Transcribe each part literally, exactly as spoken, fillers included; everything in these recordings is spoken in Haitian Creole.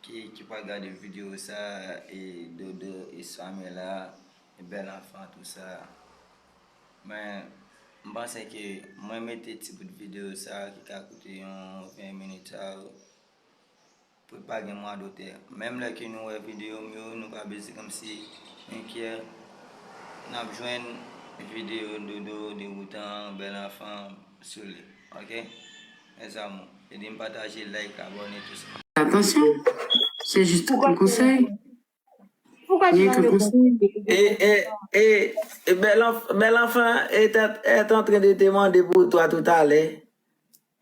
ki, ki pral gade videyo sa, e Dodo, e Samela, e Bèl Anfan, tou sa. Men, m panse ke mwen mete ti bout videyo sa ki ka koute yon ven minit sa yo, pou pa gen mwa dotè. Menm lè ke nou wè videyo m yo, nou ka beze kòmsi enkyè, n ap jwenn videyo Dodo, Degoutan, Bèl Anfan sou li. Oke? Mes amours, ede m pataje, like, abòne, tou sa. Attention, c'est juste un conseil. Rien qu'un conseil. Et, et, et, et Belle Enf- Belle Enfant est, est en train de demander pour toi tout à l'heure.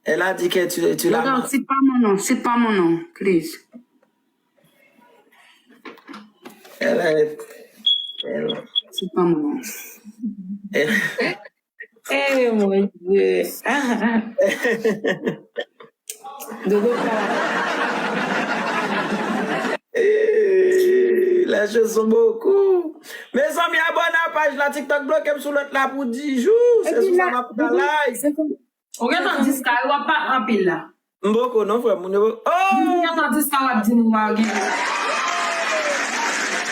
Elle a dit que tu, tu l'as. Non, non, cite pas mon nom, cite pas mon nom, please. Elle est. Elle, cite pas mon nom. Elle, Eh mon Dieu. Dodo pa. Eh, les choses sont beaucoup. Mezanmi, abòne a paj la. TikTok bloke m sou lòt la pou dis jou. Se sou sa m ap pran live. Ou gentan dis K, w ap pale anpil la. M poko non, frè, moun yo. Oh! Ou gentan dis K, w ap di nou pa gen.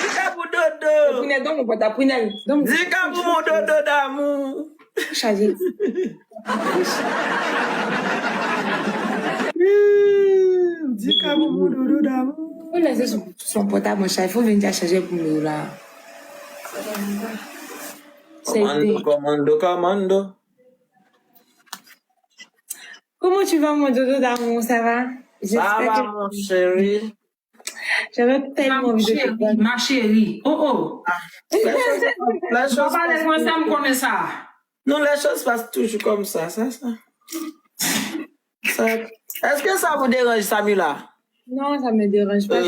Di K pou Dodo. Prinel, donk mwen pòta Prinel. Donk Di K pou mon Dodo d'amour. Chaje. Di K pou mon Dodo d'amour. Ou lè se sou sou pòtab mwen chay, fò vin dja chanje pou nou la. Commando, commando, commando. Comment tu vas, mon dodo d'amour? Ça va? Ça va, mon chéri. J'avais tellement envie de te voir. Ma chérie. Oh, oh. Les choses Pale fransè, m konnen sa. Non, les choses passent toujours comme ça, ça, ça. Ça, est-ce que ça vous dérange, Samila? Non, ça me dérange pas.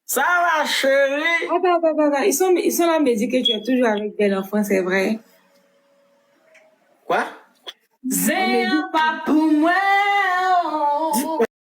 Ça va, chérie? Attends, attends, attends. Ils sont, ils sont là à me dire que tu es toujours avec Belle Enfant, c'est vrai? Quoi? Zen an pa pou mwen.